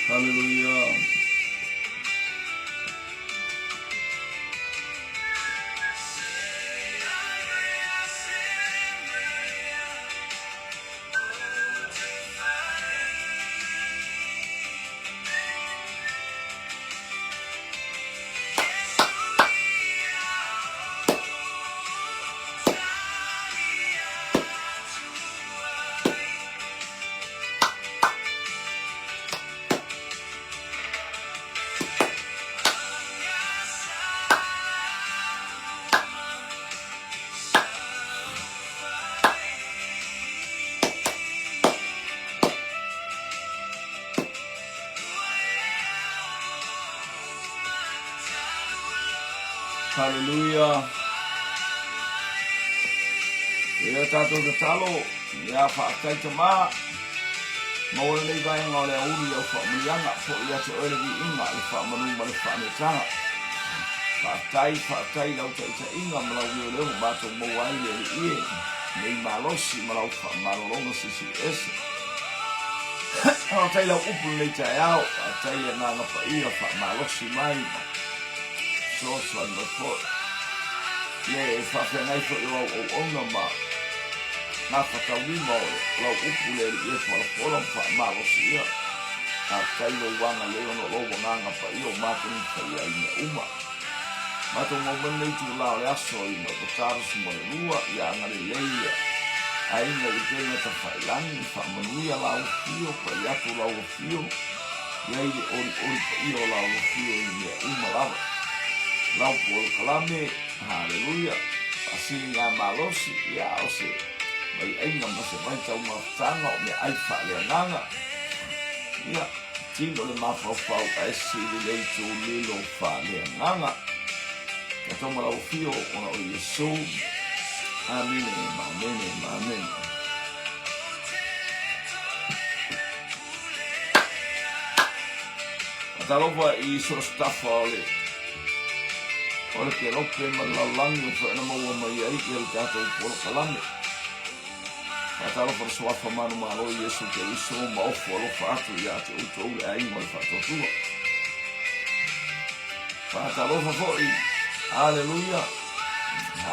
Hallelujah. Hallelujah. Ia tātou tatalo, ia whaatai ta mā, maua lenei vaega o le aoauli i au faamanuiaga, fo'i ia te oe le viiga, le faamanu ma le faanetaga. Faafetai, faafetai i lau taitaiga ma lau leoleo ua matou maua ai le Alii e, nei malosi ma lau faamalologa silisili ese. Faafetai i lau upu i lenei taeao, faafetai i le Agaga Paia faamalosi mai ma fesoasoani mai foi. Le faafeagai foi o au auauna ma gafataulimaina o lau upu le Alii e folafola ma faamalosi ia. Faafetai i lou agalelei ona o lou Agaga Paia ua matou mafaia ai mea uma. Matou maua mai lenei itula o le aso i 42, ia agalelei ia aiga i upega tafailagi, faamanuia lau afio, pai atu lau afio, i ai le olioli paia o lau afio i mea uma lava. Lau polokalame, haleluia, faasiligamalosi, ia o se vaiaiga ma se vaitaumafataga o meaai faaleagaga, ia, Tino le mafaufau ae sili le itu lilo faaleagaga. Tatou ma lau afio ona o Iesu. Amene ma amene ma amene. Faatalofa i so o se tafa o le o le kelope ma le lalolagi o mafai ona maua mai ai ia le tatou polokalame. Faatalofa le Suafa manumalo i Iesu Keriso ma ofo alofa atu ia te outou le aiga o le Faatuatua. Faatalofa foi, Aleluia,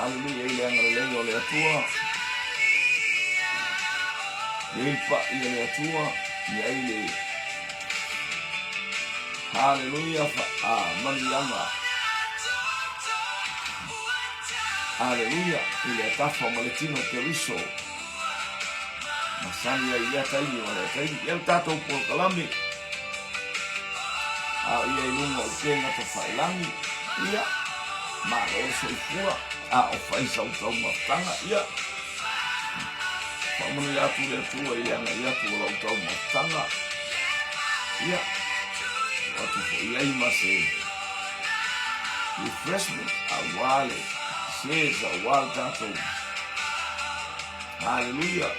Aleluia i le agalelei o le Atua, i ai le pa'i a le Atua, i ai le Haleluia faamanuiaga. Aleluia i le atafa ma le tino o Keriso. Masani ai ia taimi ma lea taimi. Ia le tatou polokalame. A o ia i luga o upega tafailagi. Ia, malo le soifua. A o fai sau taumafataga. Ia, faamanuia atu le Atua i le agai atu o lau taumafataga. Ia, tuu atu foi i ai ma se refreshment aua le shares aua le tatou haleluia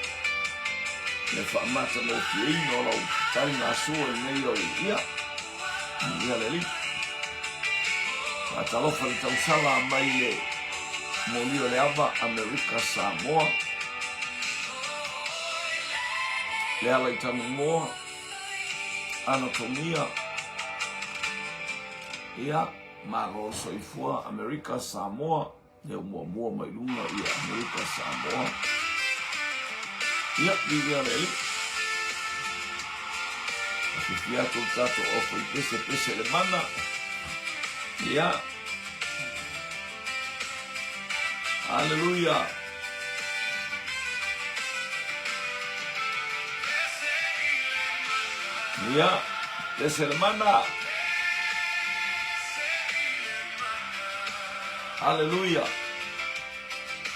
le faamatagofieina o lau taligasua i lenei au ia ia le Alii. Faatalofa i le tausala mai le moli o le ava Amerika Samoa le ala i Tanumoa Anatomia Ia, malo le soifua, Amerika, Samoa, lea ua muamua mai luga ia Amerika, Samoa. Ia, viia le Alii. Afifi atu le tatou aufaipesepese le mana. Ia. Haleluia. Ia, pese le mana. Haleluia.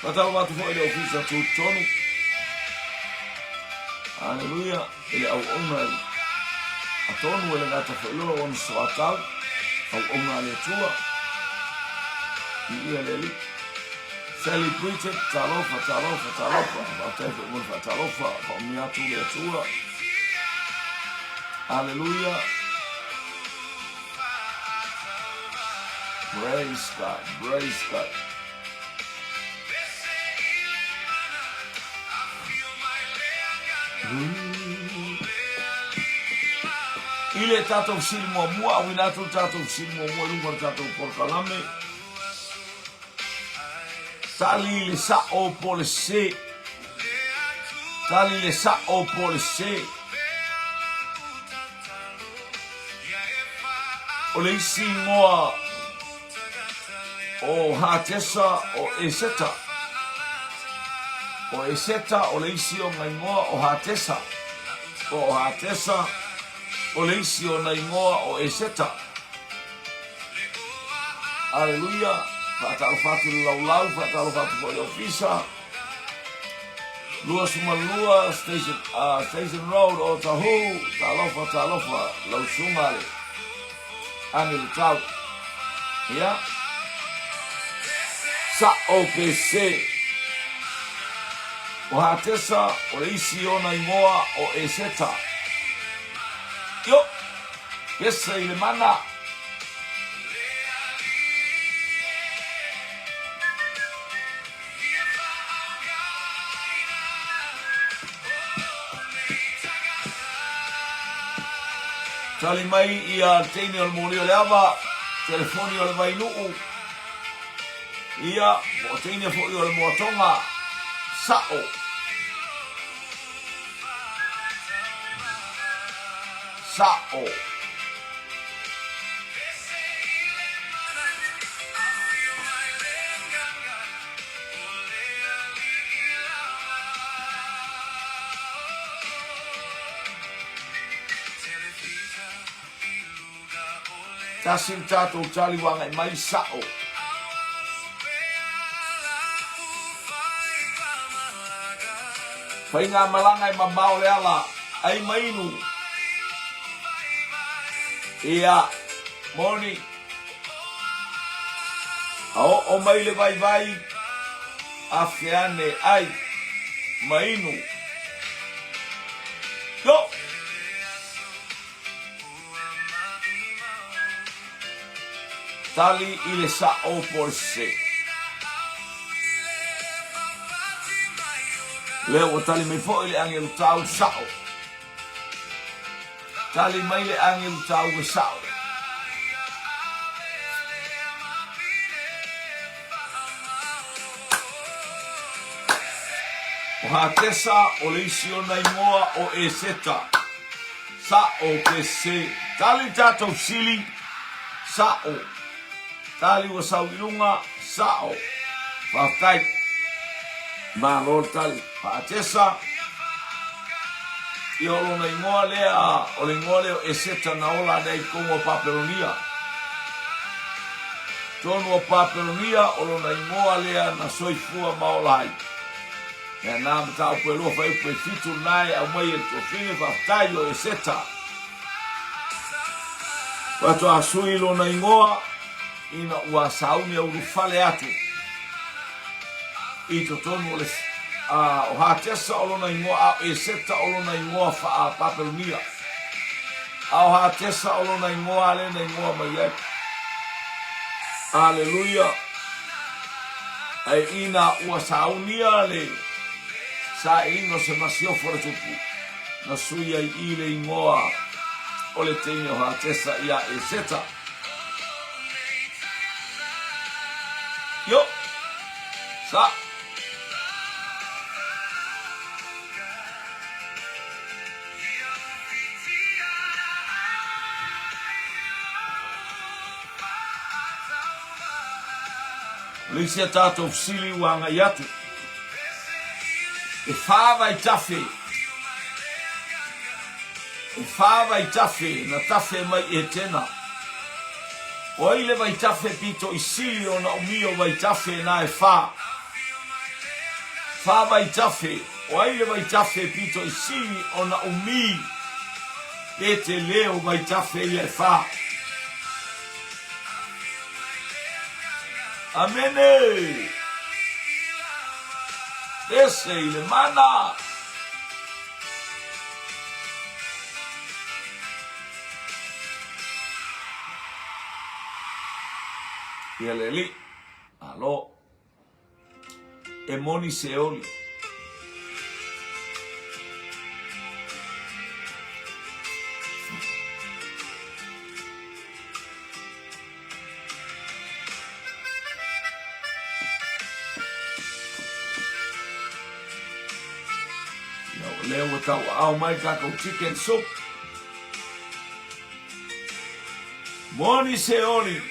Faatalofa atu foi i le ofisa tutotonu. Haleluia. I le auauna i atonu e le gata foi loa ona soatau, auauna a le Atua. Viia le Alii. Celebrated, talofa, talofa, talofa. Faafetai foi mo le faatalofa, faamanuia atu le Atua. Hallelujah. Praise God, praise God. I le tatou fesili muamua, auina atu le tatou fesili muamua i luga o le tatou polokalame. Tali i le sa'o po o le sē. Tali i le sa'o po o le sē. O le isi igoa o Hatesa o Eseta. O Eseta o le isi ona igoa o Hatesa. Po o Hatesa o le isi ona igoa o Eseta. Aleluia! Faatalofa atu i le laulau, faatalofa atu foi i le ofisa. 22 Station, Station Road o Tahu. Talofa, talofa, lau susuga le Age le tau. Ia. Sa'o pe sē. O Hatesa, o le isi ona igoa o Eseta. Io! Pese i le mana. Tali mai ia teine o le moli o le ava, telefoni o le Vainuu, ia, po o teine foi o le Moatonga, sa'o. Sa'o. Tasi le tatou tali ua agai mai sa'o. Faigamalaga e mamao le ala, ai ma inu. Ia, moni. A oo mai le vaivai, afe ane ai ma inu. Yo! Tali i le sa'o po o le sese. Lea ua tali mai foi le agelu tau sa'o. Tali mai le agelu tau e sa'o. O Hatesa o le isi ona igoa o Eseta. Sa'o pe sē. Tali tatou sili, sa'o. Tali ua sau i luga, sa'o. Faafetai. Malo le tali. Faatesa. Ia o lona igoa lea, o le igoa lea o Eseta na ola ane ai i totonu o Papelonia. Totonu o Papelonia, o lona igoa lea na soifua ma ola ai. Ea nā mataupu e lua fuaiupu e fitu lena e aumai e le tuafine faafetai o Eseta. Faatoa sui lona igoa ina ua sauni a ulufale atu i totonu o le o Hatesa o lona igoa a o Eseta o lona igoa faa-Papelonia. A o Hatesa o lona igoa a lena igoa mai ai. Aleluia! Ae ina ua saunia le sailiga o se masiofo a le tupu, na sui ai i le igoa o le teine o Hatesa iā Eseta. Io! Sa! O le isi a tatou fesili ua agai atu, e whā vaitafe, e whā vaitafe na tafe mai Etena. O ai le vaitafe pito i sili ona umi o vaitafe na e whā? Whā vaitafe, o ai le vaitafe pito i sili ona umi pe te leo vaitafe ia e whā? Amene! Ese i le mana! Ia le alii. Malo. E moni se oli. O lea ua tauaao mai tatou chicken soup. Moni se oli.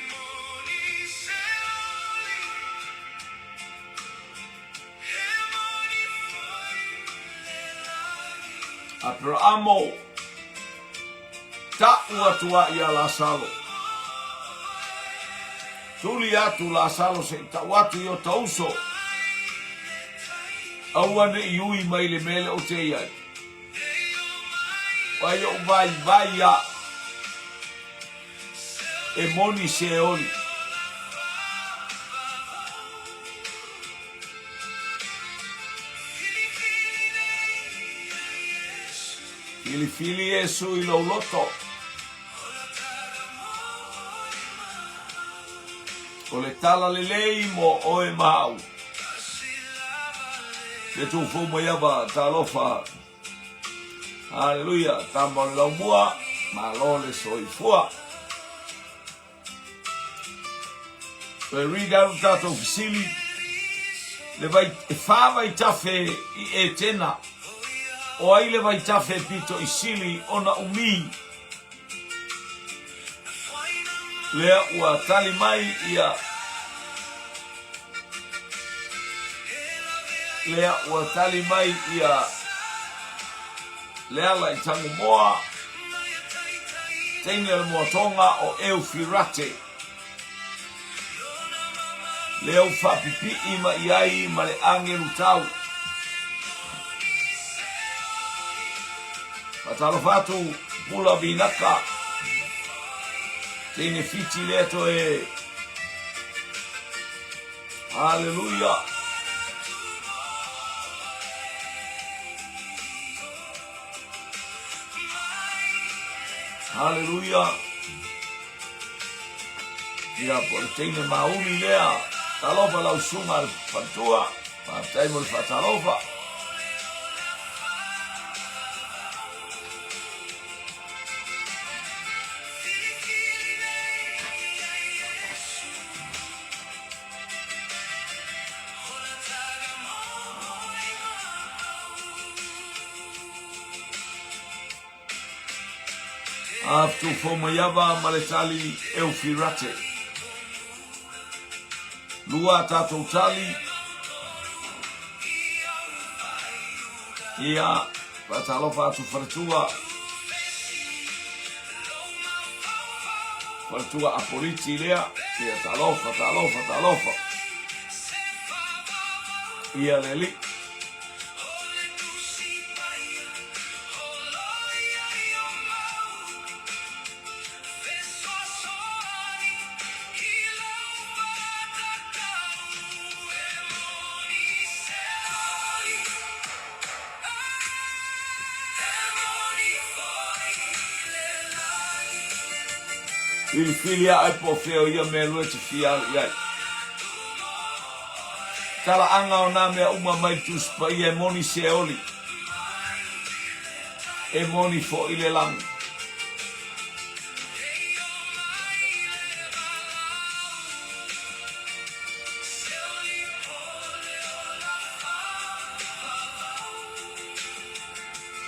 Aperahamo ta'u atu a ia Lasalo. Tuli atu Lasalo se i ta'u atu i ota uso. Aua ne i ui mai le mea lea ou te i ai. Ai o'u vaivai a e moni se oli. Filifili Iesu i lou loto. O le tala lelei mo oe ma au. Le tufou mai ava talofa. Haleluia, tama o le laumua, malo le soifua. Toe read out tatou fesili. Le vai, e whā vaitafe i Etena. O ai le vaitafe pito i sili ona umi. Lea ua tali mai ia Lea ua tali mai ia Leala i Tangomoa, teine o le moatonga o Eufirate. Lea ua faapipii ma i ai ma le agelu tau. Faatalofa atu Pula Vinaka, teine Fiti lea toe. Haleluia. Haleluia. Ia, po le teine mauli lea. Talofa lau susuga le faletua. Faafetai mo le faatalofa. Afutufou mai ava ma le tali Eufirate. Lua a tatou tali. Ia, faatalofa atu faletua. Faletua Apoliti lea. Ia, talofa, talofa, talofa. Ia le alii. Filifili a ai po o fea o ia mea lua e te fia alu i ai. Talaaga o nā mea uma mai le Tusi Paia e moni se oli, e moni foʻi le lagi.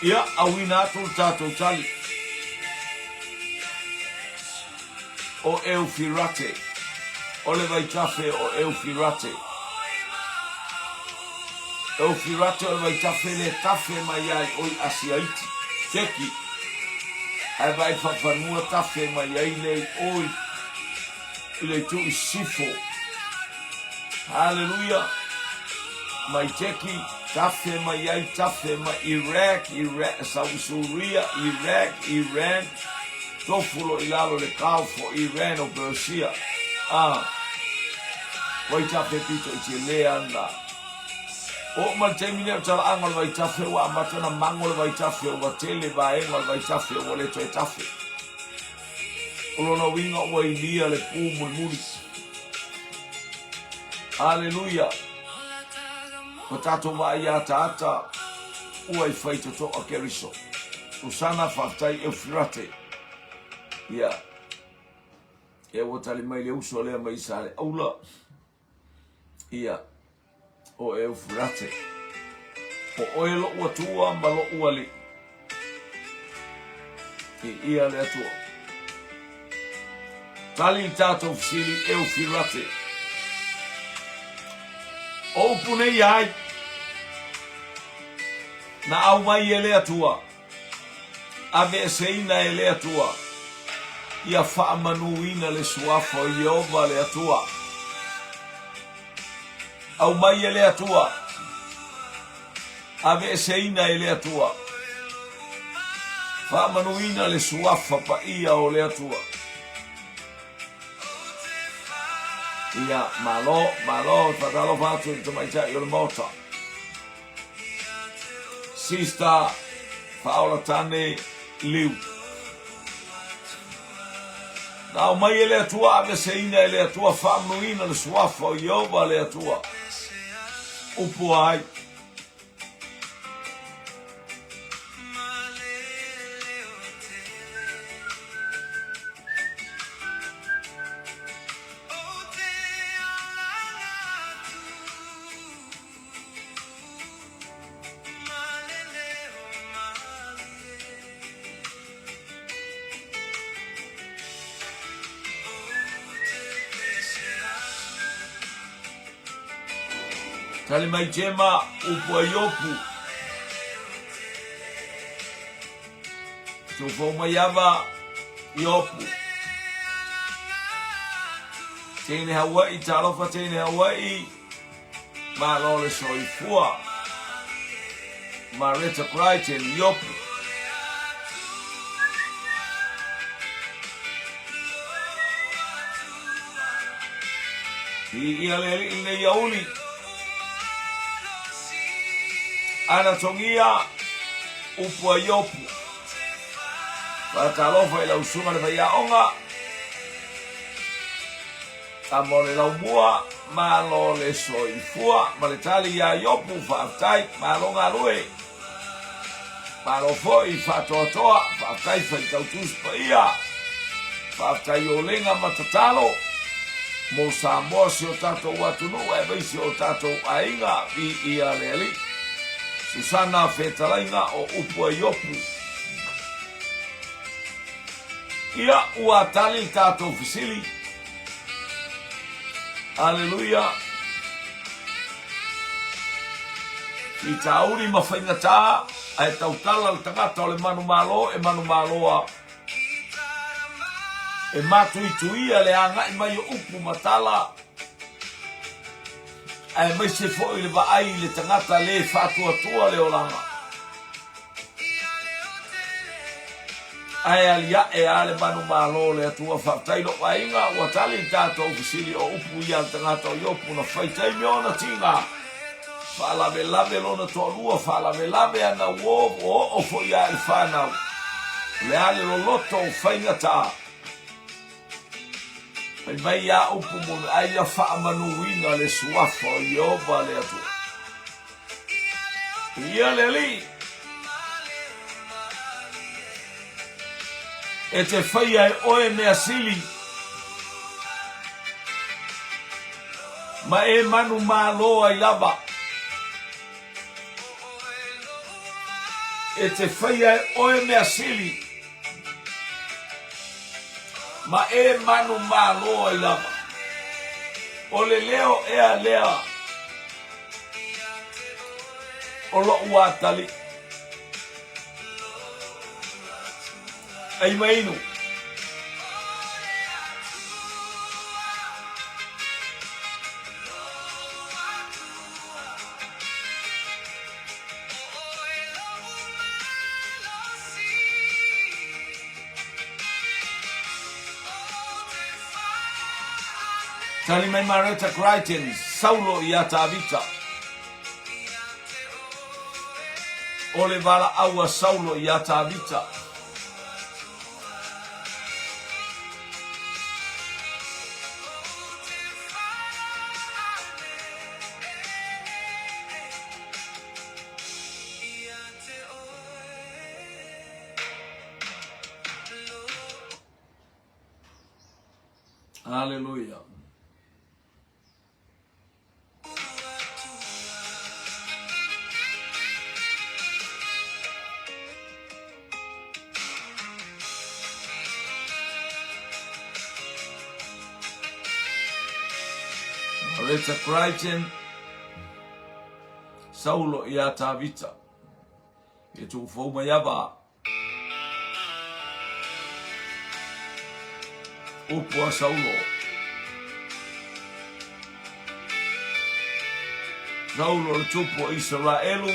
Ia, auina atu le tatou tali. O Eufirate, o le vaitafe o Eufirate. Eufirate o le vaitafe le tafe mai ai oi Asiaiti, Teki, ae vaai faafanua tafe mai ai le oi i le itu i sisifo. Haleluia! Mai Teki, tafe mai ai, tafe mai Iraq, Iraq, sau i Suria, Iraq, Iran, tofu lo i lalo le Gulf o Iran o Persia. Ah, vaitafe pito i te le ana. Oo mai le taimi nei o le talaaga o le vaitafe ua amata ona mago le vaitafe ua tele vaega o le vaitafe ua le toe tafe. O lona uiga ua ilia le pu mulimuli. Aleluia! Ua tatou vaai ataata ua i faitotoa Keriso. Hosana, faafetai Eufirate. Ia, ia ua tali mai le uso lea mai Saleaula. Ia, o Eufirate. O oe loʻu Atua ma loʻu Alii. Viia le Atua. Tali le tatou fesili Eufirate. O upu nei ai, na aumai e le Atua, aveeseina e le Atua, ia faamanuina le suafa o Ieova le Atua. Aumai e le Atua, aveeseina e le Atua, faamanuina le suafa paia o le Atua. Ia, malo, malo, faatalofa atu i le tamaitai o le Maota. Sister Faaolatane Liu. Na aumai e le Atua, aveseina e le Atua, faamanuina le suafa o Ieova le Atua. Upu ai. Tali mai Jema, upu a Iopu. Tufou mai ava Iopu. Teine Hawaii, talofa teine Hawaii. Malo le soifua. Mareta Crichton, Iopu. Viia le Alii lenei aoauli. Anatogia, upu a Iopu. Faatalofa i lau susuga le faiaoga. Tama o le laumua, malo le soifua ma le tali iā Iopu, faafetai, malo galue, malo foi faatoatoa, faafetai faitau Tusi Paia, faafetai olega ma tatalo mo Samoa si o tatou atunuu aemaise o tatou aiga, viia le Alii. Susana Fetalaiga o upu a Iopu. Ia, ua tali le tatou fesili. Aleluia. Fitauli ma faigatā, ae tautala le tagata o le manumalo e manumaloa. E matuituia le agai mai o upu ma tala, aemaise foi le vaai i le tagata lē faatuatua le olaga. Ae aliae a le manumalo o le Atua. Faafetai lou aiga ua tali le tatou fesili o upu ia a le tagata o Iopu na fai taimi ona tiga faalavelave lona toalua faalavelave ana uo ua oo foi a i le fanau. O le a le loloto o faigata? Fai mai ia upu moni ai ia faamanuina le suafa o Ieova le Atua. Ia le Alii, e te faia e oe mea sili, ma e manumalo ai lava. E te faia e oe mea sili, ma e manumalo ai lava. O le leo ea lea o loʻu atalii. Ai mainu. Tali mai Mareta Crichton, Saulo iā Tavita. O le valaau a Saulo iā Tavita. Aleluia. Rita Crichton, Saulo iā Tavita. E tuufou mai ava. Upu a Saulo. Saulo le tupu o Isaraelu,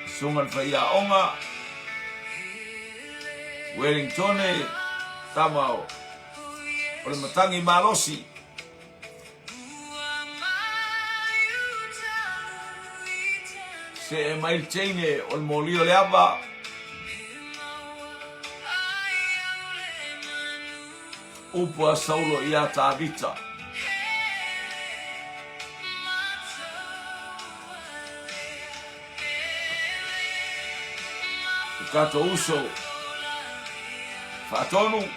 susuga le faiaoga, Wellingtone, tama o le matagi malosi. See mai le teine o le moli o le ava. Upu a Saulo iā Tavita. O tatou uso faatonu.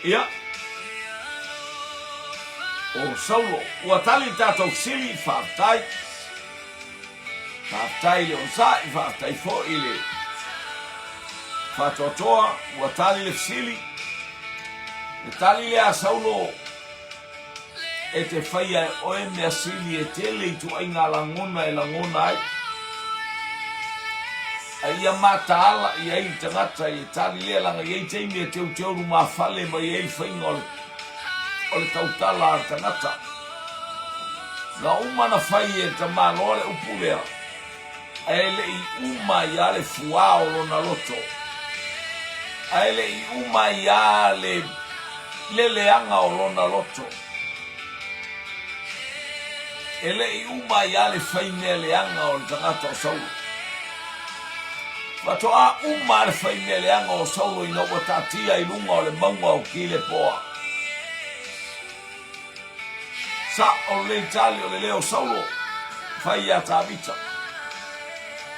Ia, o Saulo, ua tali le tatou fesili, faafetai. Faafetai i le onosai, faafetai foi i le faatoatoa, ua tali le fesili. Le tali lea a Saulo, E te faia e oe mea sili e tele ituaiga lagona e lagona ai. A ia mataala i ai le tagata i le tali lea, leaga e i ai taimi e teuteu lumafale mai ai le faiga o le, o le tautala a le tagata. Na uma na fai e le tamaloa le upu lea, ae le i uma ai lava le fuā o lona loto, ae le i uma ai lava le leleaga o lona loto, e le i uma ai lava le faimea leaga o le tagata o Saulo. Faatoa uma le faimea leaga o Saulo ina ua taatia i luga o le mauga o Kilepoa. Sao lelei tali o le leo o Saulo fai iā Tavita.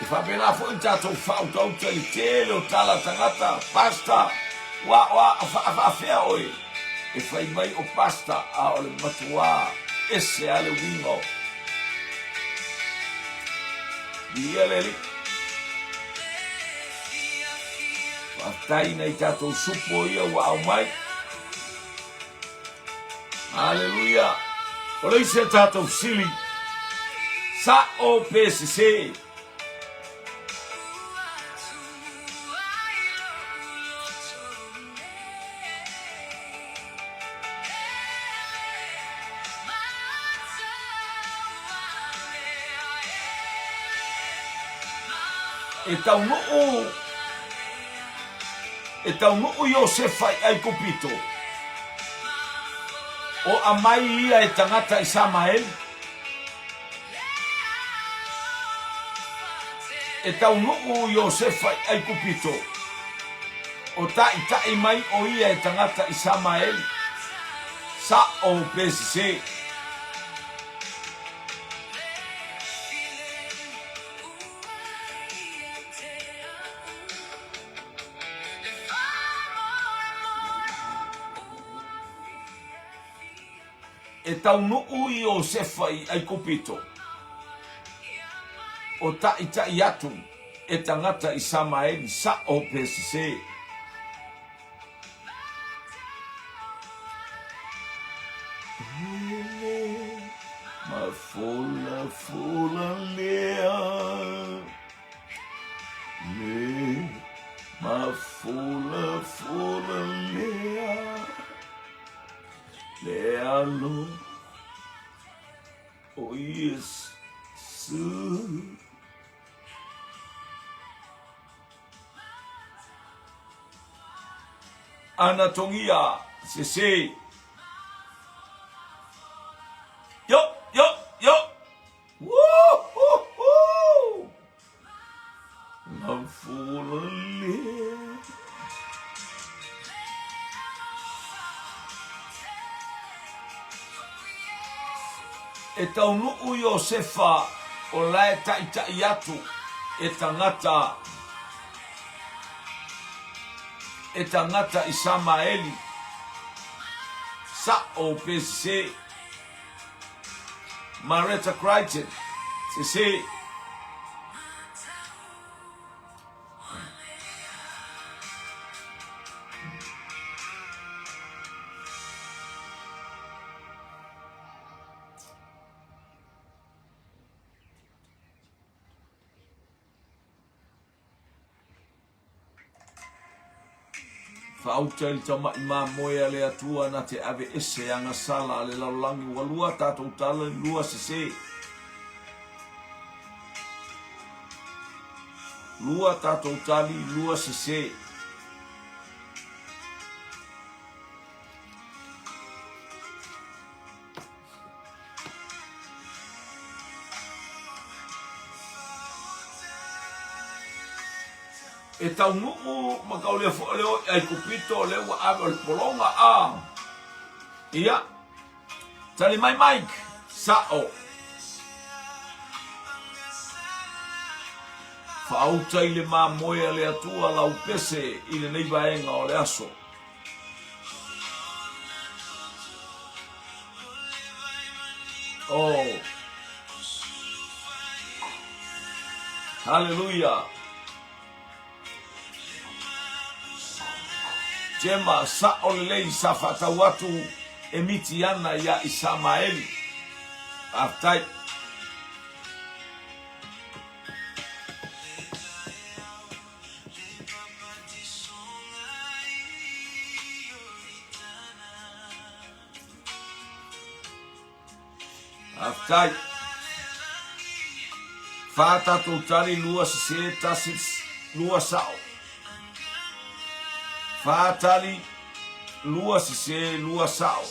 E faapena foi le tatou faautauta i le tele o tala tagata, Pastor, ua faafea oe? E fai mai o Pastor a o le matuā ese a le uiga o Viia le Alii. Faafetai i nai tatou supo ia ua aumai. Aleluia! O le isi a tatou fesili, sa'o pe sesē? E taunuu E taunuu Iosefa i Aikupito, o aumai ia e tagata Isamaeli. E taunuu Iosefa i Aikupito, o taʻitaʻi mai o ia e tagata Isamaeli. Sa'o pe sesē. E taunuu Iosefa i Aikupito, o taʻitaʻi atu e tagata Isamaeli sa'o pe sesē. Hele mafolafola lea. Le mafolafola lea le alo o Iesu. Ana tongia sese. Yo, yo, yo. Woo-hoo-hoo! Mafola lea. E taunuu Iosefa o la e taʻitaʻi atu e tagata e tagata Isamaeli sa'o pe sesē. Maretta Crichton, sesē. Faauta i le tama'i mamoe a le Atua na te ave ese agasala a le lalolagi ua lua tatou tala lua sese. Lua tatou tali lua sese. E taunuu ma kaulia foi o le o i Aikupito, o lea ua ave o le pologa a. Ia, tali mai Mike, sa'o. Faauta i le mamoe a le Atua lau pese i lenei vaega o le aso. Oh. Haleluia. Jema, sa'o lelei sa faatau atu e Mitiana iā Isamaeli. Faafetai. Faafetai. Fa tatou tali lua sese tasi lua sa'o. Fa tali lua sese lua sa'o.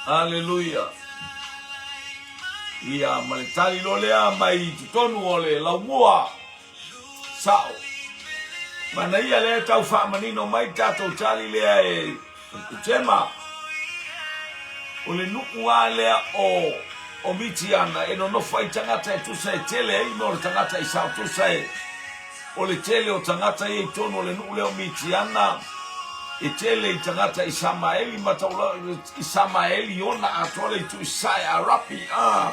Aleluia. Ia, ma le tali loa lea mai totonu o le laumua. Sa'o. Manaia lea e tau faamanino mai tatou tali lea e Tema. O le nuu lava lea o o Mitiana e nonofo ai tagata e tusa e tele ai mo le tagata i Sao tusa e o le tele o tagata ia i totonu o le nuu lea o Mitiana e tele i tagata i Samaeli ma taula i Samaeli ona atoa le itu i Sae Arapi a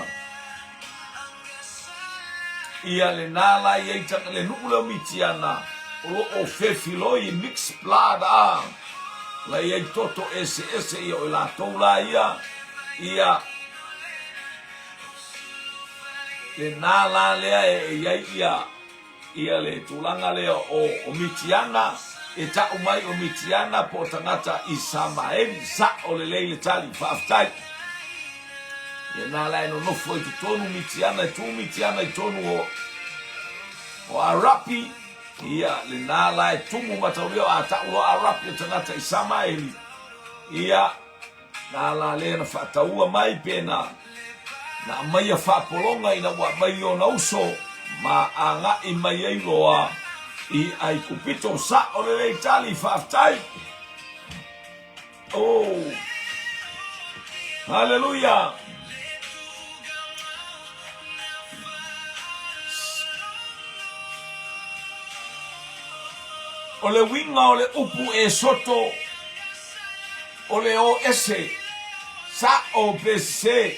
Ia lena la i ai le nuu lea o Mitiana o lo o fefiloi mix blood a la i ai toto eseese ia o i latou la ia ia lena la lea e i ai ia ia le tulaga lea o o Mitiana e ta'u mai o Mitiana po o tagata Isamaeli. Sa'o lelei le tali. Faafetai. Ia na la e nonofo i totonu Mitiana, e tu Mitiana i tonu o o Arapi, ia lena la e tumu mataulia o a ta'u loa Arapi o tagata Isamaeli, ia Na la lea na faataua mai pe na na aumaia faapologa ina ua aumai i ona uso ma agaʻi mai ai loa i Aikupito. Sa'o lelei tali, faafetai. Oh. Haleluia. O le uiga o le upu e soto O le o ese, sa'o pe sesē.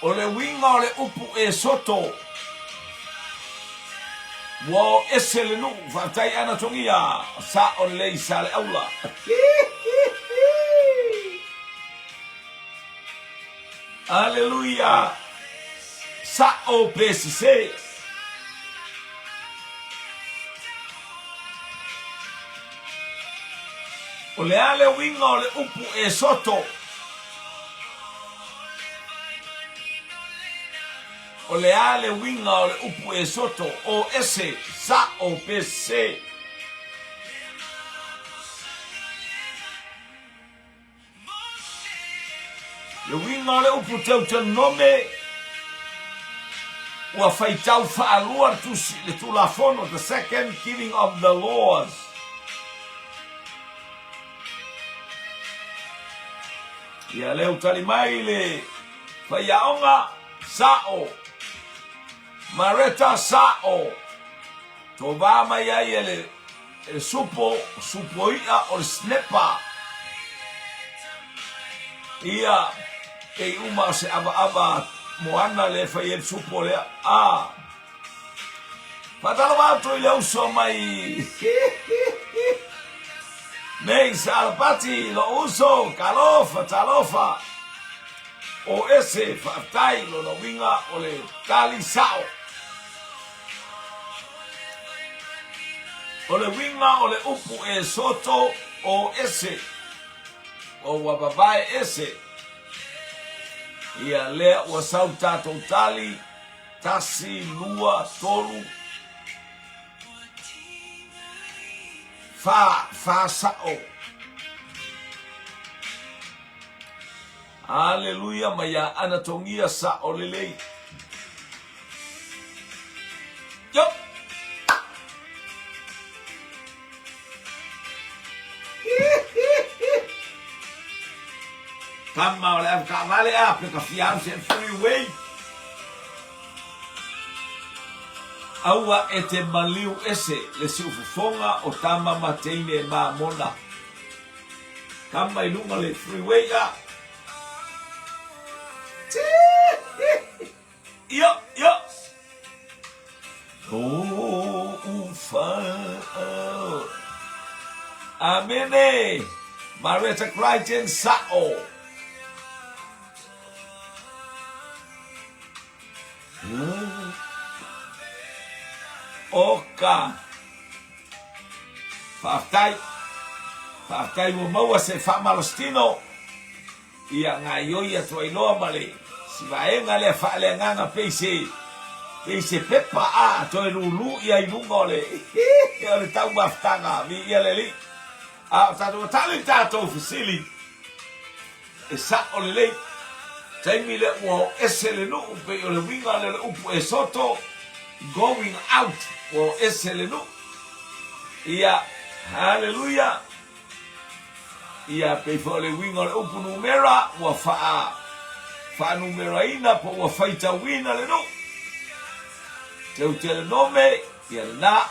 O le uiga o le upu e soto, ua o ese le nuu. Faafetai Ana Togia, sa'o lelei Saleaula. Aleluia! Sa'o pe sesē. O le a le uiga o le upu e soto? O le a le uiga o le upu e soto? O ese, sa'o pe sesē. Le uiga o le upu Teutenome, ua faitau faalua le tusi, le Tulafono, the second giving of the laws. Ia lea ua tali mai le faiaoga, sa'o. Mareta, sa'o. Tovā mai ai e le E le supo, supo i'a o le snapper. Ia, kei uma o se avaava moana le fai ai le supo lea. A. Faatalofa atu i le uso mai nei sa Alapati, lou uso, talofa, talofa. O ese, faafetai, lona uiga o le tali sa'o. O le uiga o le upu Esoto o ese, o ua vavae ese. Ia lea ua sau tatou tali, tasi, lua, tolu, fa, fa sa'o. Aleluia ma ia anatogia sa'o lelei. Yo! Tama o le avetaavale a pe ka fia alu se freeway. Aua e te maliu ese le siufofoga o tama ma teine ma mona. Tama i luga le freeway a. Io, io. Oh, fa. Amene. Marietta Crichton Sa'o. Oka. Faafetai. Faafetai ua maua se faamalositino. Ia gaoioi atu ai loa ma le si vaega lea faaleagaga pei se pei se pepa a toe lulu ia i luga o le o le taumafataga viia le Alii. A o tatou tali tatou fesili e sa'o lelei. Taimi lea ua o ese le nuu pei o le uiga lea o le upu esoto, going out, ua o ese le nuu. Ia, haleluia! Ia, pei foi o le uiga o le upu numera, ua faa, faanumeraina po ua faitauina le nuu. Teutelenome, ia lena.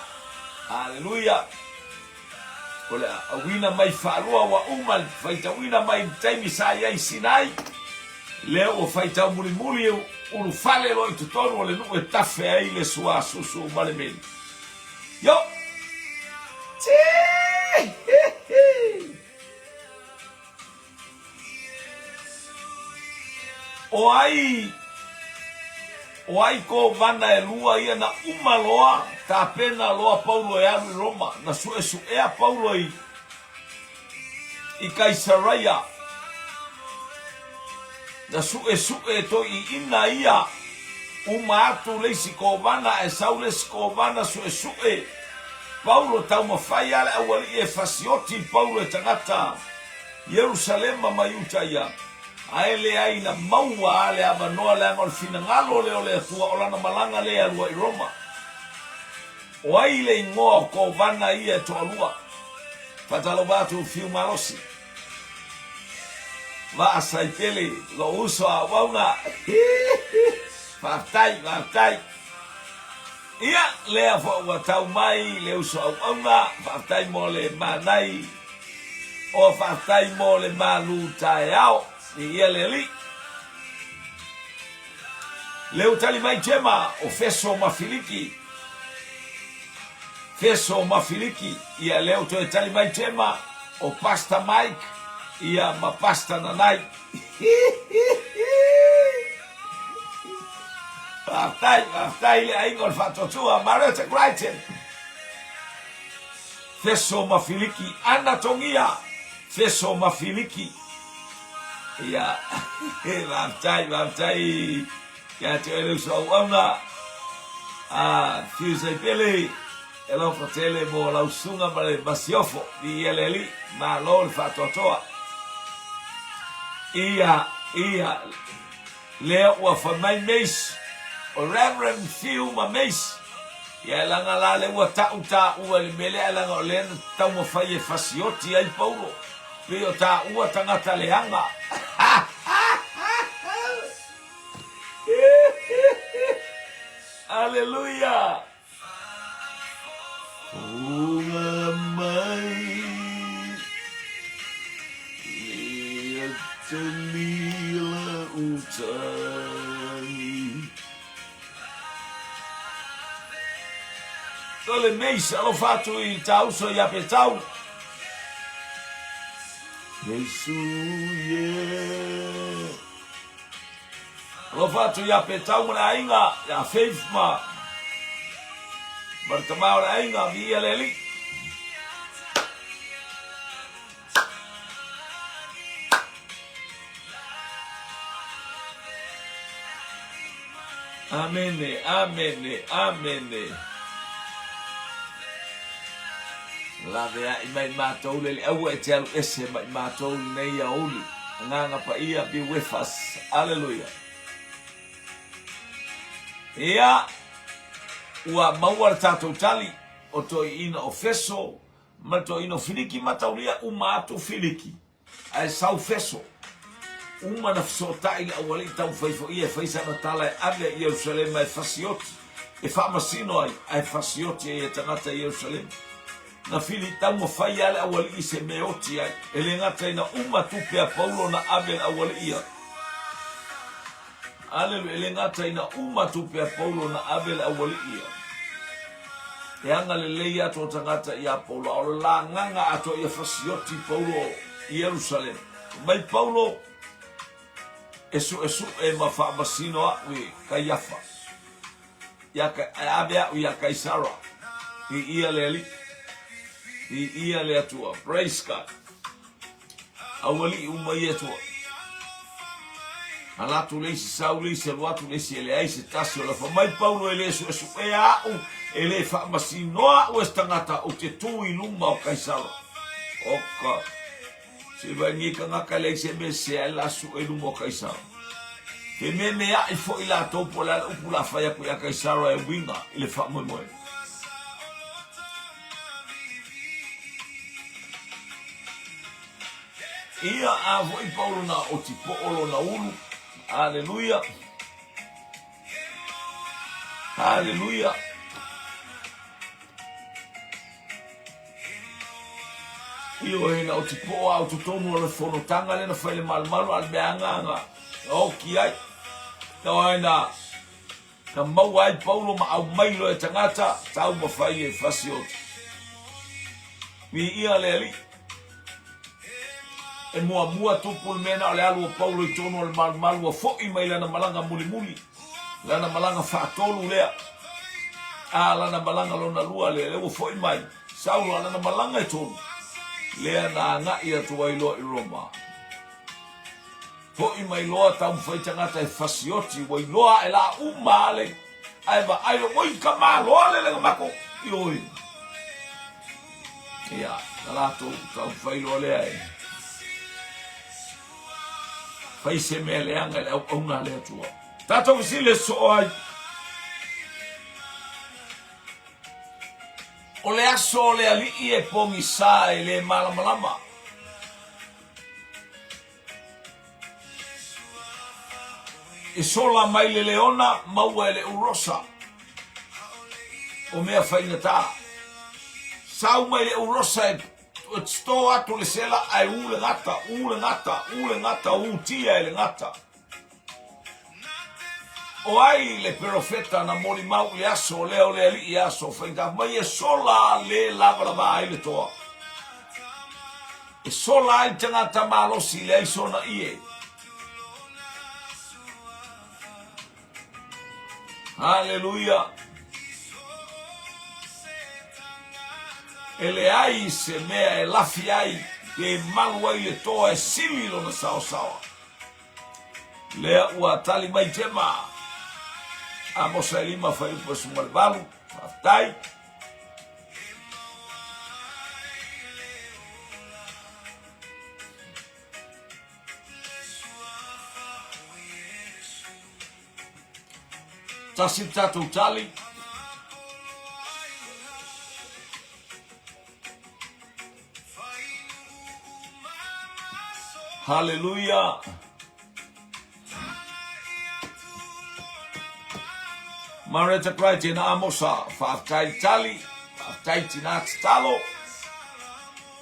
Haleluia! O le auina mai faalua ua uma le faitauina mai i le taimi sa i ai i Sinai, lea ua faitau mulimuli e ulufale loa i totonu o le nuu e tafe ai le suasusu ma le meli. Yo! Tee! O ai, o ai kovana e lua ia na uma loa, tapena loa Paulo e alu i Roma, na suʻesuʻea Paulo i, i Kaisaraia, na suʻesuʻe toiʻiʻina ia, uma atu le isi kovana ae sau le isi kovana suʻesuʻe Paulo, taumafai a le aualiʻi e fasioti i Paulo e tagata. Ierusalema ma Iuta ia, ae leai na maua a le avanoa leaga o le finagalo lea o le Atua o lana malaga lea e alua i Roma. O ai le igoa o kovana ia e toalua? Faatalofa atu Fiu Malosi. Vaa Saipele, lou uso a auauna. Faafetai, faafetai. Ia, lea foi ua tau mai le uso auauna, faafetai mo le manai O faafetai mo le malu taeao i ia le alii. Leu tali mai Jema o Feso ma Filiki. Feso ma Filiki. Ia leu toe tali mai Jema o Pastor Mike ia ma Pastor Nanai. Faafetai, faafetai le aiga o le faatuatua. Mariota Crichton. Feso ma Filiki, ana togia, Feso ma Filiki. Ia, faafetai, faafetai ia te oe le uso auauna, a Fiu Saipele, e alofa tele mo lau susuga ma le masiofo, viia le Alii, malo le faatoatoa. Ia, ia, Lea ua fai mai Mace, o Reverend Fiu ma Mace, ia e laga la lea ua ta'u tāua i le mea lea ae laga o lea na taumafai e fasioti ai Paulo, pei o tāua tagata leaga. Aleluia! Funga mai le atalila utagi. O le Mace, alofa atu i ta uso ia Petau. Jesu, yeah. Alofa atu ia Petau ma le aiga, ia Faith ma ma le tama o le aiga, viia le Alii. Amene, amene, amene. Laveai mai matou le aua e te alu ese mai matou i lenei aoauli. Agaga Paia be with us. Aleluia. Ia, ua maua le tatou tali o toeaiina o Feso ma le toeaina o Filiki, mataulia uma atu Filiki. Ae sau feso. Uma na fesootai le aualii taumafai foi ia e fai sana tala e ave i Ierusalema e fasioti, e faamasino ai, ae fasioti ai e tagata i Ierusalema. Na fili taumafai lava le aualii i se mea e oti ai. E le gata ina uma tupe a Paulo na ave e le aualii ia. Aleluia, e le gata ina uma tupe a Paulo na ave le aualii ia. E agalelei atu o tagata iā Paulo, a o le lagaga atoa ia fasioti Paulo i Ierusalema. Fai mai Paulo, E suʻesuʻe ma faamasino aʻu i Kaiafa, ia e ave aʻu iā Kaisara, Viia le Alii, viia le Atua. Praise God. Aualii uma ia Atua. Ala atu le isi, sau le isi, alu atu le isi, e leai se tasi o le fai mai Paulo e le suesuea aʻu, e le faamasinoa aʻu e se tagata, ou te tu i luma o Kaisara. Oka. Se i vaai nei tagata e leai se mea sese ae la sue i luma o Kaisara. Fememeaʻi foi latou po o le a le upu la fai atu ia Kaisara e uiga i le faamoemoe. Ia a foi Paulo na oti poʻo lona ulu. Aleluia. Aleluia. Ioe, na oti poʻo au totonu o le fonotaga lea na fai le malumalu a le mea agaga na oki ai. Na na Na maua ai Paulo ma aumai loa e tagata, taumafai e fasioti. Viia le Alii. E muamua tupu le mea na o le alu o Paulo i tonu o le malumalu ua foi mai lana malaga mulimuli, lana malaga faatolu lea. A lana malaga lona lua lea, lea ua foi mai Saulo a lana malaga e tolu, lea na agai atu ai loa i Roma. Foi mai loa taumafai tagata e fasioti ua iloa ae la uma ale ae vaai loa oi ka malo ale le mako ioi ia na latou taumafai loa lea e fai se mea leaga i le auauna a le Atua. Tatou fesili e soo ai. O le aso o le alii e pogisa e le malamalama. E sola mai le leona, maua e le urosa o mea faigata. Sau mai le urosa e to atu le sela ae u le gata, u le gata, u le gata, utia e le gata. O ai le perofeta na molimau i le aso lea o le alii aso faigata mai e sola le lavalava ai le toa. E sola ai le tagata malosi i leai sona ie. Haleluia! E leai se mea e lafi ai pe malu ai le toa e sili lona saosaoa. Lea ua tali mai Tema. Amosa e lima fuaiupu e 18. Faafetai. Tasi le tatou tali. Haleluia. Mareta Cry tēnā Amosa, whāwhtai tali, whāwhtai tinā tatalo,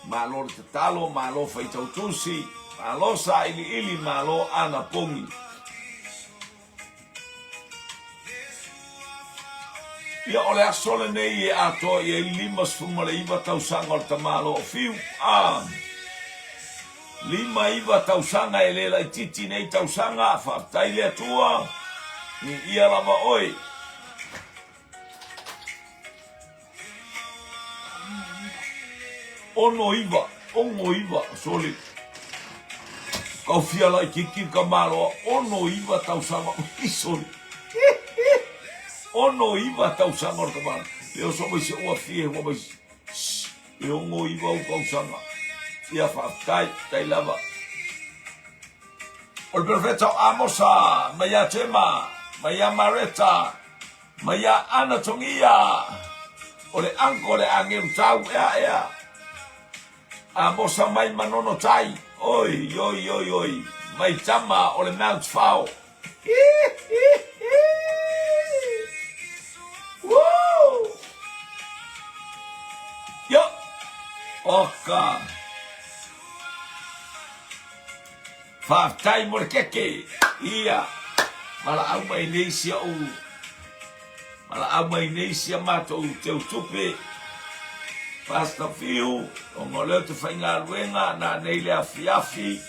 malo le tatalo, malo whaitau tusi, malo sa ili ili, malo ana pongi. Ia o le aso lenei e atoa i ai 59 tausaga o le tamaloa o Fiu, a 59 tausaga e le laitiiti nei tausaga, faafetai le Atua, viia lava oe. 69, 69, soli. Kaufia laitiiti le tamaloa, 69 tausaga, soli. 69 tausaga o le tama le oso mai si ou afie ua mai e 69 ou tausaga. Ia faafetai, faafetai lava. O le perofeta o Amosa, mai ia Tema, mai ia Mareta, mai ia Anatogia, o le uncle le agelu tau, ea ea. Amosa mai Manono Tai, oi, oi, oi, oi, mai tama o le Mount Fao. Woo! Yo! Oka! Faafetai mo le keke! Ia! Valaau mai nei si au Valaau mai nei si a matou teutupe, Pastor Fiu, ona o lea ou te faigaluega na nei le afiafi,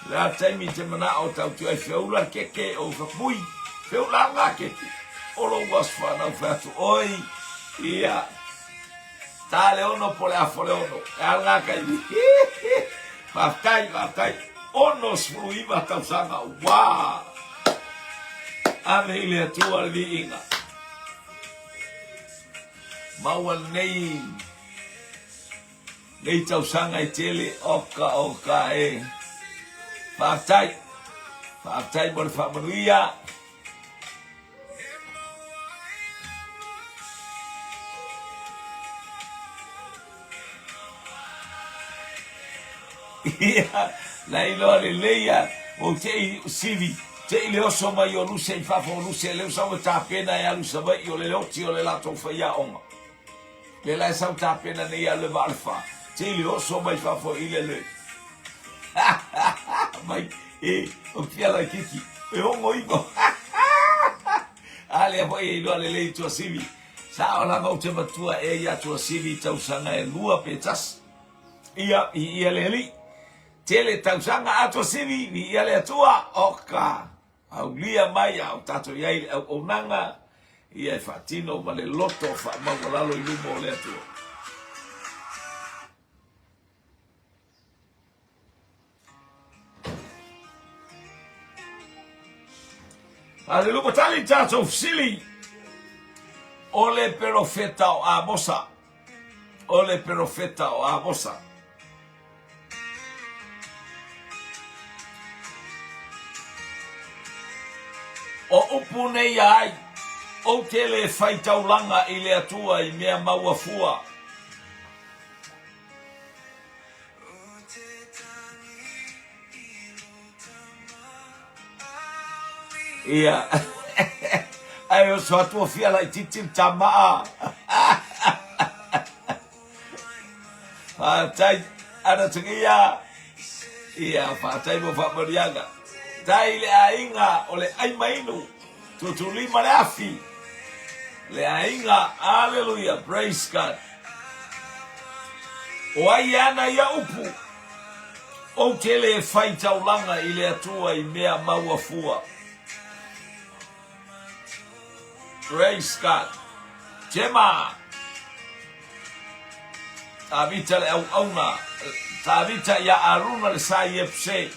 le a taimi te manao tau te ai feula keke o fapui, feula ngā keke, o lou aso whanau whai atu oi, ia, tā le ono po le afo le ono, e ala ngā kai, faafetai, faafetai, 69 tausaga, wā! Ave i le Atua le viiga. Maua lenei nei tausaga e tele oka oka e. Faafetai. Faafetai mo le faamanuia. Ia, na iloa lelei a, ou te i sivi, te i le oso mai o Lusia i fafo o Lusia, leu sau e tapena e alu i Savaii o le oti o le latou faiaoga. Le la e sau tapena nei alu e vaa le fa, te i le oso mai fafo i le le. Mai, e, o fia laitiiti, e ogo igo. A lea foi e iloa lelei i Tuasivi. Sa o lava ou te matua e ia Tuasivi i tausaga e lua pe tasi. Ia, i ia le alii. Tele tausaga a Tuasivi, i ia le Atua, oka, aulia mai a o tatou i ai le auaunaga, ia e faatino ma le loto faamaualalo i luma o le Atua. Aleluia, tali tatou fesili. O le perofeta o Amosa. O le perofeta o Amosa. O upu nei ia ai, ou te le fai taulaga i le Atua i mea maua fua. Ia. Ae oso atu o fia laitiiti le tamaa. Faafetai ana tuia. Ia, faafetai mo faamanuiaga. Tai le aiga o le Aimainu, Tutulima le afi. Le aiga, hallelujah, praise God. O ai e ana ia upu? Ou te le fai taulaga i le Atua i mea maua fua. Praise God. Tema. Tavita le auauna. Tavita ia Aruna le sa Iepuse.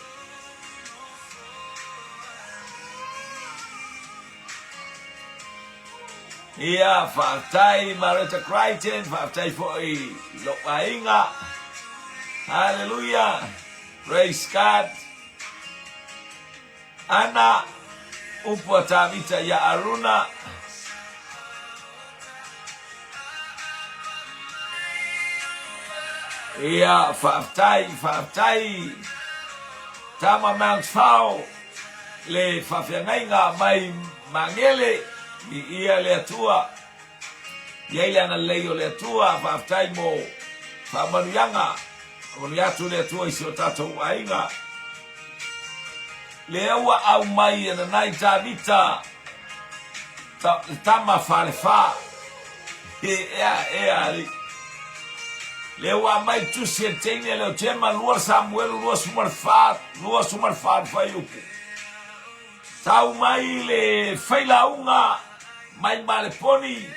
Ia, faafetai Mareta Crichton, faafetai foi i lou aiga. Hallelujah. Praise God. Ana, upu a Tavita ia Aruna. Ia, faafetai, faafetai. Tama Mount Fao, le faafeagaiga mai Magele, i ia le Atua. I ai le agalelei o le Atua, faafetai mo faamanuiaga. Faamanuia atu le Atua i si o tatou aiga. Lea ua aumai e nanai Tavita ta, le tama falefa. E, ea, ea, ali. Lea ua aumai tusi e teine leo tema 2 Samuelu 24, 24 fuaiupu. Tau mai le failauga mai Maleponi,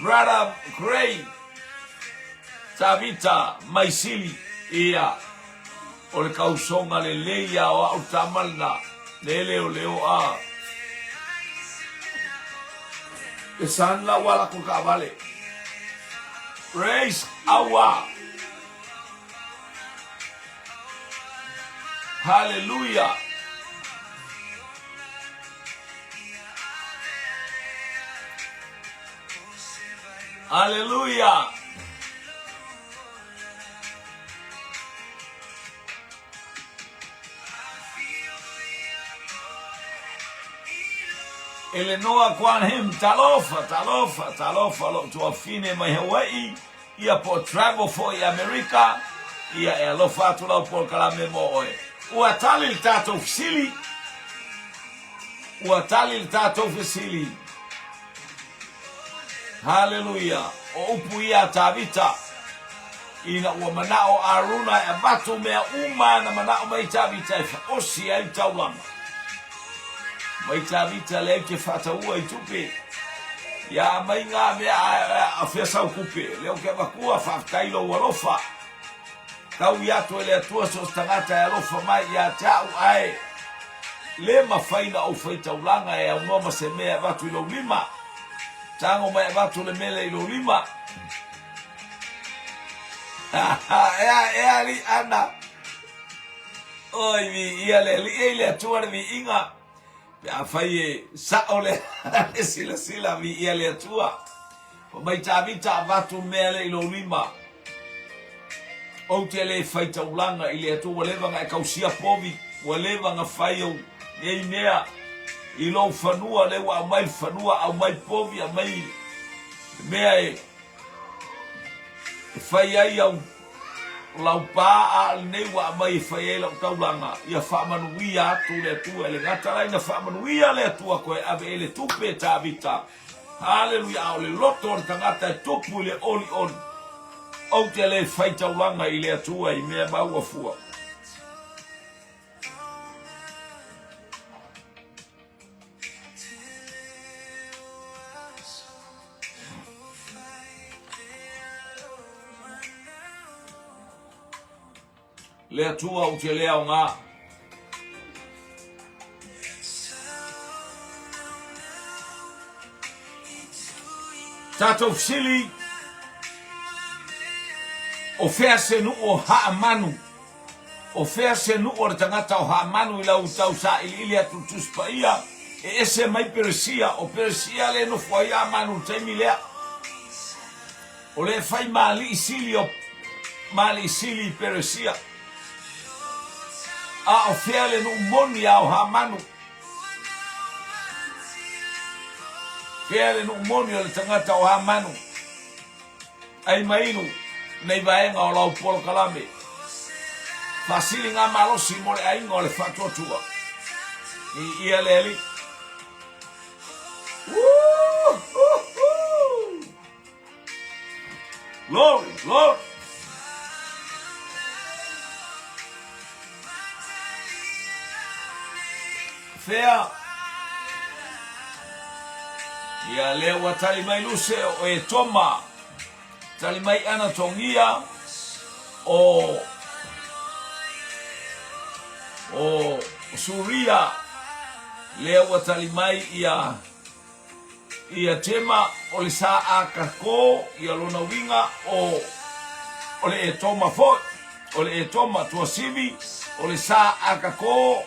Brother Gray, Tavita mai Sili, ia, o le kausoga lelei a o au tama lena, le leoleo a. Le san la ua lako kaavale. Praise our. Hallelujah. Hallelujah. Elenoa Kwan Him, talofa, talofa, talofa, lou tuafine mai Hawaii, ia po o travel foi i Amerika, ia e alofa atu lau polokalame mo oe. Ua tali le tatou fesili, ua tali le tatou fesili. Haleluia! O upu ia a Tavita, ina ua manao Aruna e avatu mea uma na manao mai Tavita e faosi ai le taulaga. Mai Tavita lea ke faataua i tupe. Ia mai ngā mea a fea sau kupe. Lea o ke avakua, faafetai lou alofa. Tau i atu e le Atua so o se tagata e alofa mai ia te au, ae le mafai na ou fai taulaga e aunoa ma se mea e avatu i lou lima. Tago mai avatu le mele i lou lima. Ea, ea, alii ana. Oi, viia le Alii, e i le Atua le viiga. Pe afai e sao le, le silasila, viia le Atua. Fai mai Tavita, avatu mea lea i lou lima. Ou te le fai taulaga i le Atua, ua leva na e kausia povi, ua leva na fai au nei mea i lou fanua, lea ua aumai le fanua, aumai povi, aumai mea e fai ai au laupa, a o lenei ua aumai e fai ai lau taulaga, ia faamanuia atu le Atua. E le gata la ina faamanuia le Atua koe ave ai le tupe, Tavita. Haleluia! A o le loto o le tagata e tupu i le olioli, ou te le fai taulaga i le Atua i mea maua fua. Le Atua ou te le aoga. Tatou fesili, O fea se nuu o Haamanu? O fea se nuu o le tagata o Haamanu i lau tau sailiili atu i le Tusi Paia? E ese mai Peresia, o Peresia lea e nofo ai Haamanu i le taimi lea. O lea e fai ma alii sili o ma alii sili i Peresia. A o fea le nuu moni a o Hamanu? Fea le nuu moni o le tagata o Hamanu? Ai ma inu nei vaega o lau polokalame. Faasiliga malosi mo le aiga o le faatuatua. I ia le alii. Woo-hoo-hoo! Glory, glory. Fea. Ia lea ua tali mai Luse o e Toma. Tali mai ana Tongia o o Suria. Lea ua tali mai ia Ia Tema o le sa Akako, ia lona uiga o o le Etoma foi, o le Etoma tuasivi, o le sa Akako,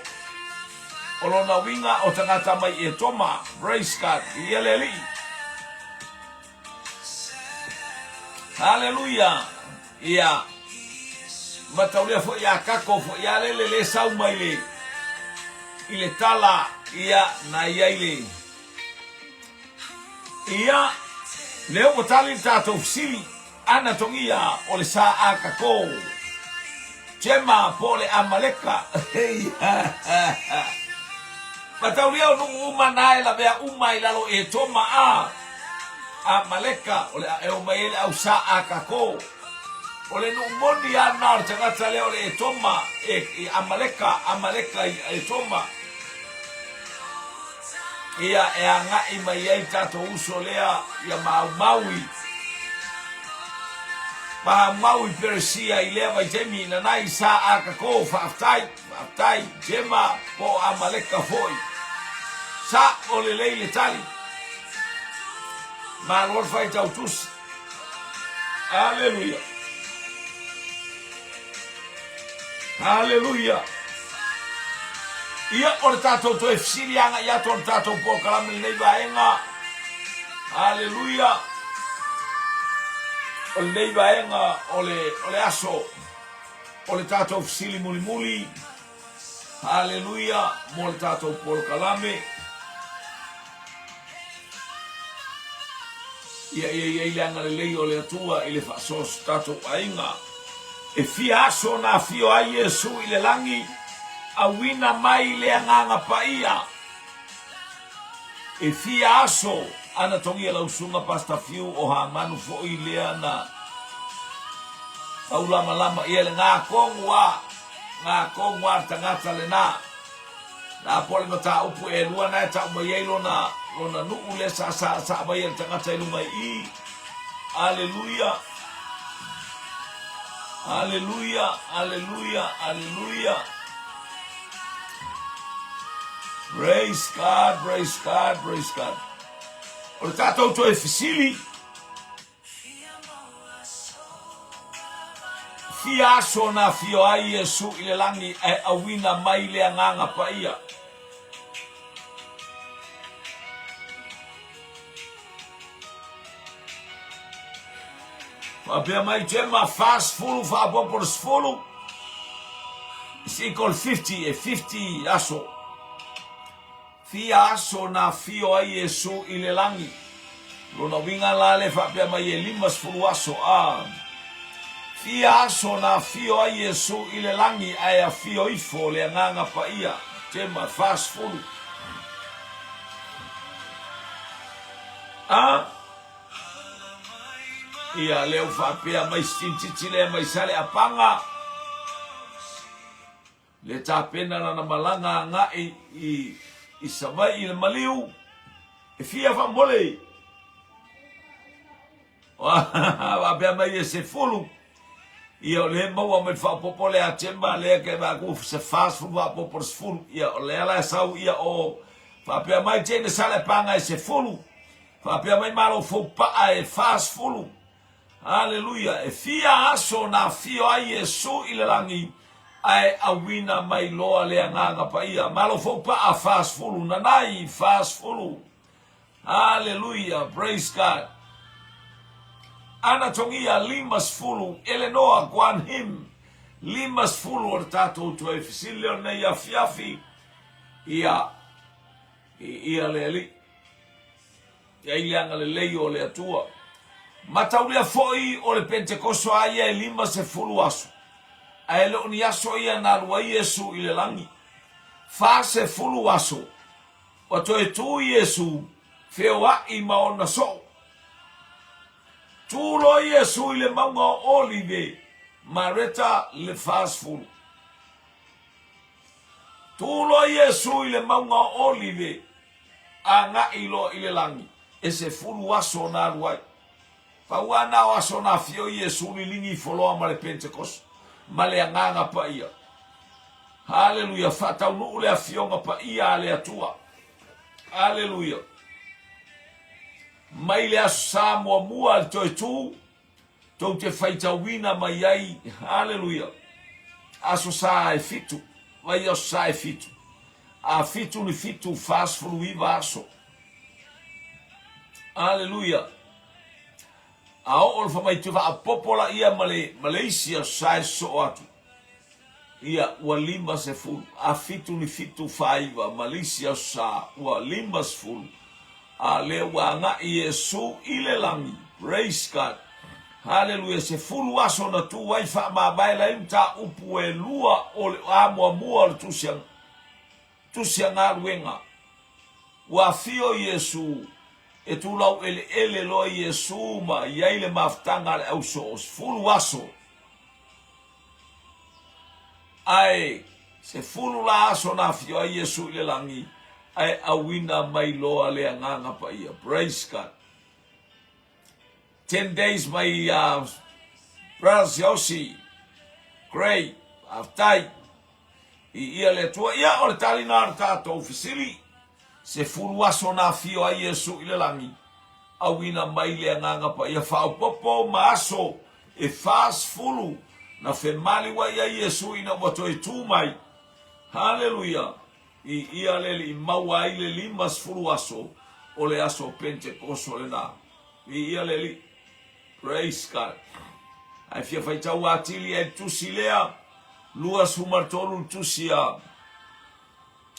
o lona uiga o tagata mai Etoma. Praise God. Ia le Alii. Haleluia. Ia mataulia foi ia Kako foi ia lele le sau mai le i le tala ia na iai le Ia, lea ua tali le tatou fesili, ana togia o le sa Akako, Tema po o le Amaleka. Mataulia o nuu uma na e lavea uma i lalo Etoma a Amaleka o le a e o mai ai le au sa Akako. O le nuu moni a na o le tagata lea o le Etoma e, i Amaleka, Amaleka i Etoma. Ia e agai mai ai tatou uso lea ia maumau i maumau i Peresia i lea vaitaimi nanai i sa Akako faafetai faafetai Jema po o Amaleka foi sa o lelei le tali. Malo le faitau tusi. Aleluia. Aleluia. Ia, o le tatou toe fesili agai atu o le tatou polokalame lenei vaega. Aleluia. O lenei vaega o le, o le aso o le tatou fesili mulimuli. Haleluia mo le tatou polokalame. Ia ia i ai le agalelei o le Atua i le faasoa o so tatou aiga. E fia aso na afio ai Iesu i le lagi, auina mai le Agaga Paia. E fia aso ana togia lau susuga Pastor Fiu o Hamanu foi lea na taulamalama ia le gatonu a gatonu a le tagata lena. Na po le mataupu elua na e tau mai ai lona lona nuu lea sa sa sa mai le tagata i luga i i. Aleluia. Aleluia, aleluia, aleluia. Praise God, praise God, praise God. O le tatou toe fesili, fia aso na afio ai Iesu i le lagi ae auina mai le Agaga Paia. Faapea mai Gemma, 40 faaopoopo le 10 is equal 50, e 50 aso. Fia aso na afio ai Iesu i le lagi. Lona uiga la le faapea mai e 50 aso, a. Fia aso na afio ai Iesu i le lagi ae afio ifo le Agaga Paia, Gemma, 40. A. Ia, lea ua faapea mai si tinititi lea mai Saleapaga, le tapena lana malaga agai i, i Savaii i le maliu, e fia faamole. Faapea mai e 10. Ia, o lea e maua mai le faaopoopo lea a Gemma lea ke vaai atu se 40 faaopoopo le 10. Ia, o lea la e sau ia o faapea mai Jane Saleapaga e 10. Faapea mai Malo Fou Paa e 40. Aleluia! E fia aso na afio ai Iesu i le lagi, ae auina mai loa le Agaga Paia. Malo Fou Paa 40, Nanai 40. Aleluia! Praise God! Anatogia 50, Elenoa Guan Him 50 o le tatou toe fesili lea o lenei afiafi. Ia, ia le Alii. I ai le agalelei o le Atua. Mataulia foi o le Pentekoso a ia e 50 aso, ae le o ni aso ia na alu ai Iesu i le lagi. 40 aso, ua toe tu Iesu feoai ma ona soo. Tu loa Iesu i le mauga o Olive, Mareta le 40. Tu loa Iesu i le mauga o Olive, agai loa i le lagi, e 10 aso na alu ai. Pau lava na o aso na afio Iesu liligi ifo loa ma le Pentekoso, ma le Agaga Paia. Haleluia, faataunuu le afioga paia a le Atua. Haleluia. Mai le Aso Sa muamua a le toe tu, tou te faitauina mai ai, haleluia, aso sa e fitu, vaiaso sa e fitu, a fitu ni fitu, 49 aso. Haleluia. A oo le famaitio faapopo laia ma le, ma le isi aso sa e sosoo atu. Ia, ua 50, a fitu ni fitu faaiva ma le isi aso sa, ua 50, a lea ua agai Iesu i le lagi. Praise God. Haleluia, 10 aso na tu ai faamavae lai mataupu e lua o le a muamua o le tusi a, tusi a galuega. Ua afio Iesu, e tu laueleele loa Iesu ma i ai le mafutaga a le ausoo, 10 aso. Ae 10 la aso na afio ai Iesu i le lagi, ae auina mai loa le Agaga Paia. Praise God. 10 days my brother Siaosi. Great. Faafetai. I ia le Atua. Ia, o le tali na o le tatou fesili. 10 aso na afio ai Iesu i le lagi. auina mai le Agaga Paia faaopoopo ma aso e 40 na femaliuai ai Iesu ina ua toe tu mai. Haleluia! Viia le Alii maua ai le 50 aso o le aso Pentekoso lena. Viia le Alii. Praise God. Ae fia faitau atili ai le tusi lea, 23 le tusi a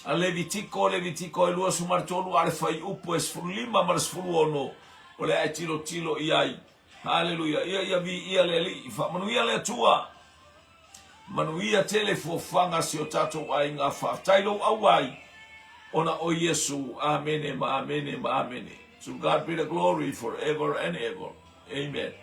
a Levitiko, Levitiko e 23 a le fuaiupu e 15 ma le 16 o le a e tilotilo i ai. Haleluia. Ia ia viia le Alii. Faamanuia le Atua. Manuia tele fuafuaga a si o tatou aiga. Faafetai lou auai ona o Iesu. Amene ma amene ma amene. To God be the glory forever and ever. Amen.